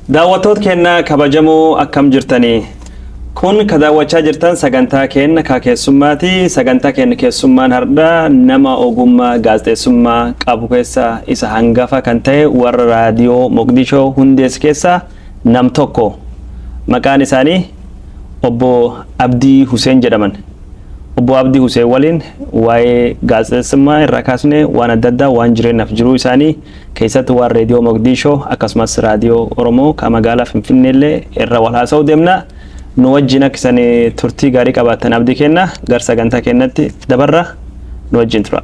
Daawwattoota keenya kabajamoo, akkam jirtanii? Kun ka daawwachaa jirtan sagantaa keenya ka keessummaati. Sagantaa keenya keessummaan har'aa nama ogummaa gaazexeessummaa qabu keessaa isa hangafa kan ta'e, warra raadiyoo Moqdishoo hundeesse keessaa nam tokko. Maqaan isaanii Obbo Abdii Huseen jedhaman. Obbo Abdii Huseen waliin waa'ee gaazexeessummaa irraa kaasnee waan adda addaa, waan jireenyaaf jiruu isaanii keessatti, waan reediyoo Moqdishoo akkasumas raadiyoo Oromoo kan magaalaa Finfinneellee irra wal haasa'uu deemna. Nu wajjin akka isin turtii gaarii qabaattan abdii kenna. Gara sagantaa keenyatti dabarra, nu wajjin tura.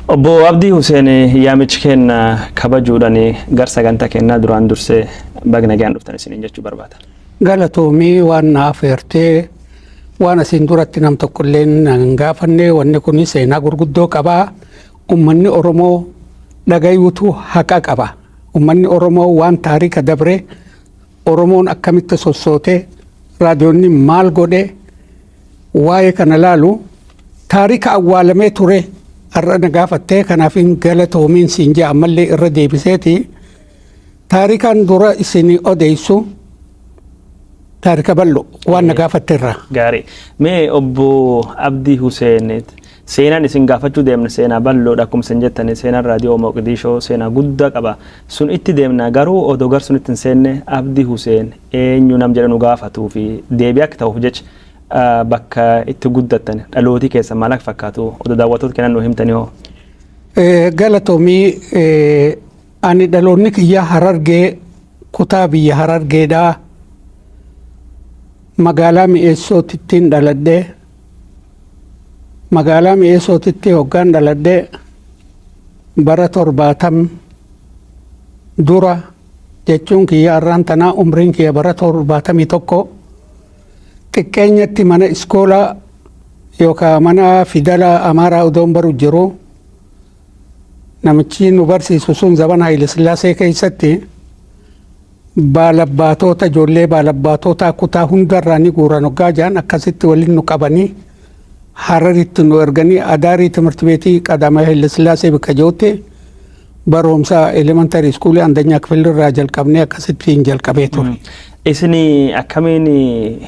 Obbo Abdii Huseen, yaamichi keenya kabajuudhaan gara sagantaa keenyaa duraan dursee baga nagaan dhuftan isiniin jechuu barbaada. Galatoomii, waan na afeertee waan asiin duratti nam tokkollee hin gaafanne. Wanni kun seenaa gurguddoo qabaa. Uummanni Oromoo dhagayuutu haqa qaba. Uummanni Oromoo waan taarika dabre, Oromoon akkamitti sossootee, raadiyoonni maal godhe, waa'ee kana laalu, taarika awwaalamee ture har'a na gaafattee, kanaaf hin galatoomiin siin jee. Ammallee irra deebiseeti taarikaan dura isin odeessu taarika bal'oo waan na gaafatte irraa. Gaarii. Mee Obbo Abdii Huseen, seenaan isin gaafachuu deemna seenaa bal'oodha. Akkuma isin jettani, seenaan raadiyoo Moqdishoo seenaa guddaa qaba. Sun itti deemna, garuu odoo gar sun itti hin seenne, Abdii Huseen eenyu nam jedhe nu gaafatuu fi deebii akka ta'uuf jecha, bakka itti guddattan, dhalootii keessa maal akka fakkaatu odoo daawwattoota kennan nu himtanii hoo? Galatoomii, ani dhaloonni kiyya Harargee, kutaa biyya Harargeedhaa, magaalaa Mi'eessootittiin dhaladhe. Magaalaa Mi'eessootitti hoggaan dhaladhe, bara 70 dura jechuun kiyya, har'aan tanaa umriin kiyya bara 71. Xiqqeenyatti mana iskoolaa yookaan mana fidala Amaaraa odoon baru jiru, namichi nu barsiisu sun zamana Haayile keessatti baalabbaatota, ijoollee baalabbaatota kutaa hundarraa ni guuran hoggaa jedhan, akkasitti waliin nu qabanii Hararitti nu erganii, Adaarii ትምህርት ቤት ቀዳማዊ Haayile Sillaasee bakka jirutti barumsa elementary school አንደኛ ክፍል irraa jalqabnee akkasittiin jalqabee ture. Isin akkamiin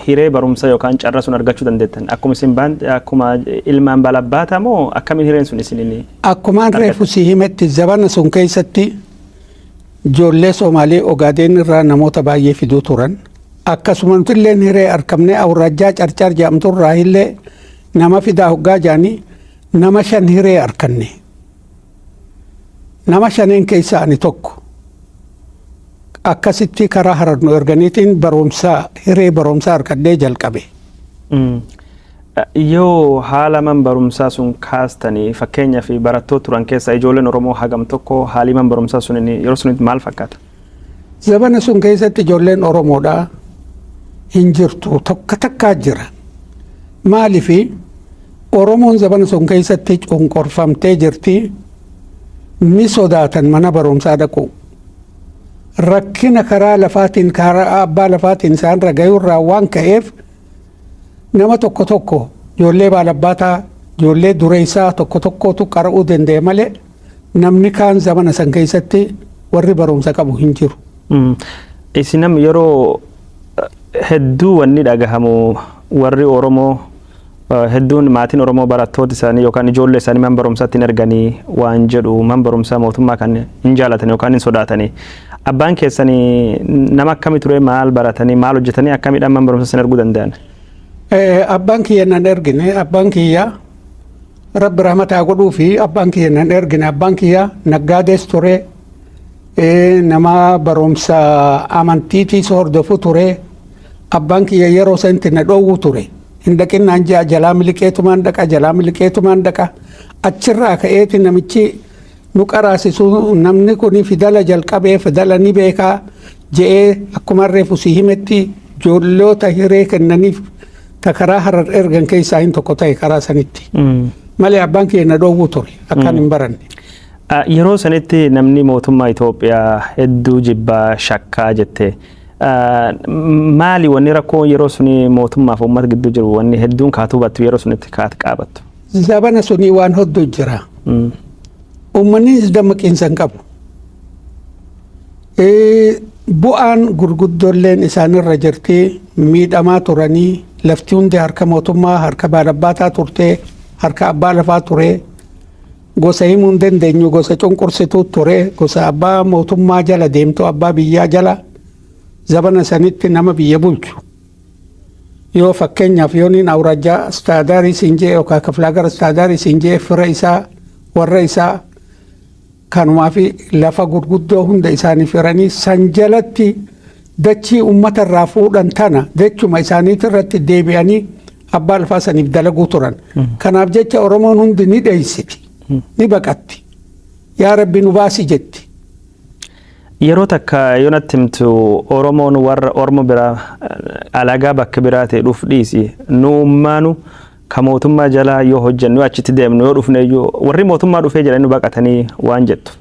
hiree barumsa yookaan carraa sun argachuu dandeettan? Akkuma isin baan akkuma ilmaan baalabbaata moo akkamiin hireen sun isiniin? Akkumaan reefu si himetti, zabana sun keessatti ijoollee Somaalee Ogaadeen irraa namoota baay'ee fiduu turan. Akkasuma illee hiree argamnee, awraajjaa Carcar jedhamtu irraa illee nama fidaa hoggaa jedhanii, nama shan hiree arganne. Nama shaneen keessaa ani tokko. Akkasitti karaa Harar nu erganiitiin barumsa, hiree barumsaa argadhee jalqabe. Yoo haala man barumsaa sun kaastanii, fakkeenyaaf barattoota turan keessa ijoolleen Oromoo hagam tokko, haalli man barumsaa sun yeroo sunitti maal fakkaata? Zabana sun keessatti ijoolleen Oromoodhaa hin jirtu, tokko takkaa jira. Maalifi Oromoon zabana sun keessatti cunqurfamtee jirti, ni sodaatan mana barumsaa dhaqu. Rakkina karaa lafaatiin, karaa abbaa lafaatiin isaan ragayuurraa waan ka'eef, nama tokko tokko, ijoollee baalabbaataa, ijoollee dureessaa tokko tokkotu qara'uu danda'e malee, namni kaan zamana san keessatti warri barumsa qabu hin jiru. Isin yeroo hedduu wanni dhagahamu, warri Oromoo hedduun, maatiin Oromoo barattoota isaanii yookaan ijoollee isaanii man barumsaatti hin erganii waan jedhu, man barumsaa mootummaa kan hin jaalatan yookaan hin sodaatanii. Abbaan keessanii nama akkami ture? Maal baratanii, maal hojjetanii, akkamiidhaan man barumsaa isin erguu danda'an? Abbaan kiyya nan ergine. Abbaan kiyya, Rabbi rahmataa godhuu fi, abbaan kiyya nan ergine. Abbaan kiyya naggaadees ture, nama barumsa amantiitiis hordofu ture. Abbaan kiyya yeroo sanitti na dhoowwu ture. Hin dhaqinnaan ji'a, jalaa miliqeetumaan dhaqa, jalaa miliqeetumaan dhaqa. Achirraa ka'eeti namichi nu qaraasisu, namni kun fidala jalqabee fidala ni beekaa je'ee, akkuma reefu si himetti, ijoolloota hiree kennaniif ta karaa Harar ergan keessaa hin tokko ta'e karaa sanitti. Malee abbaan kiyya na dhoowwu ture akkaan hin baranne. Yeroo sanitti namni mootummaa Itoophiyaa hedduu jibbaa shakkaa jette. Maali wanni rakkoo yeroo suni mootummaaf uummata gidduu jiru, wanni hedduun kaatuu battu, yeroo sunitti kaat qaabattu? Zabana sunii waan hedduu jira. Uummanni dammaqiinsa hin qabu. Bu'aan gurguddoolleen isaanirra jirti. Miidhamaa turanii, lafti hundi harka mootummaa, harka baalabbaataa turte, harka abbaa lafaa ture. Gosa himuu hin dandeenyu, gosa cunqursituu ture, gosa abbaa mootummaa jala deemtu, abbaa biyyaa jala zabana sanitti nama biyya bulchu. Yoo fakkeenyaaf yooniin awraajjaa astaadaarii siin jee yookaan kaflaagar astaadaarii siin jee, fira isaa, warra isaa kanumaa fi lafa gurguddoo hunda isaanii firanii san jalatti dachii uummata irraa fuudhan tana dachuma isaaniit irratti deebi'anii abbaa lafaa saniif dalaguu turan. Kanaaf jecha Oromoon hundi ni dheessiti, ni baqatti. Yaa Rabbi nu baasi jetti. Yeroo takka yoo natti himtu, Oromoon warra Oromo biraa, alagaa bakka biraa ta'e dhuuf dhiisi, nuummaanu ka mootummaa jalaa yoo hojjennu, achitti deemnu, yoo dhufne iyyuu warri mootummaa dhufee jedhanii nu baqatanii waan jettu.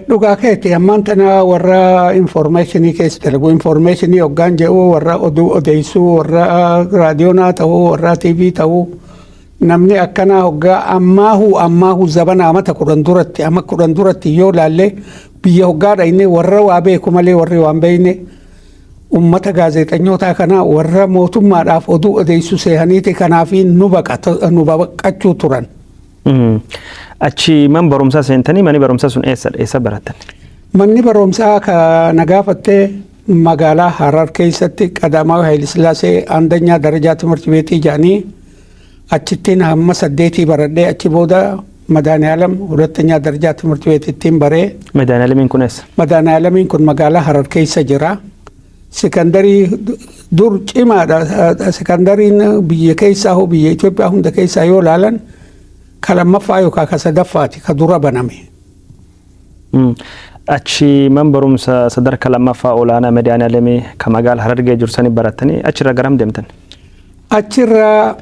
Dhugaa keeti. Ammaan tana warra informationii keessa dalagu, informationii hoggaan jedhu warra oduu odeessuu, warra raadiyoonaa ta'uu, warra TV ta'uu, namni akkanaa hoggaa ammaahuu zabana amata 10 duratti, ama 10 duratti yoo laalle, biyya hoggaadha inni warra waa beeku malee warri waan beekne ummata gaazexeessootaa kana warra mootummaadhaaf oduu odeessu seehaniiti. Kanaaf nu baqachuu turan. Achi man barumsaa seentanii, manni barumsaa sun eessa barattan? Manni barumsaa ka na gaafattee magaalaa Harar keessatti Qadaamawi Hayilasillaasee አንደኛ ደረጃ ትምህርት ቤት jedhanii, achittiin hamma saddeetii baradhee, achi booda Madaaniyalam ሁለተኛ ደረጃ ትምህርት ቤት ittiin baree. Madaaniyalamiin kun eessa? Madaaniyalamiin kun magaalaa Harar keessa jira. Sekandarii dur cimaadha. Sekandariin biyya keessaa hoo biyya Itoophiyaa hunda keessaa yoo laalan ka lammaffaa yookaan ka sadaffaati ka dura baname. Achi man barumsa sadarkaa lammaffaa olaanaa Madaaniyalamii ka magaalaa Harargee jiru sanii barattanii achirra garam deemtan? Achirraa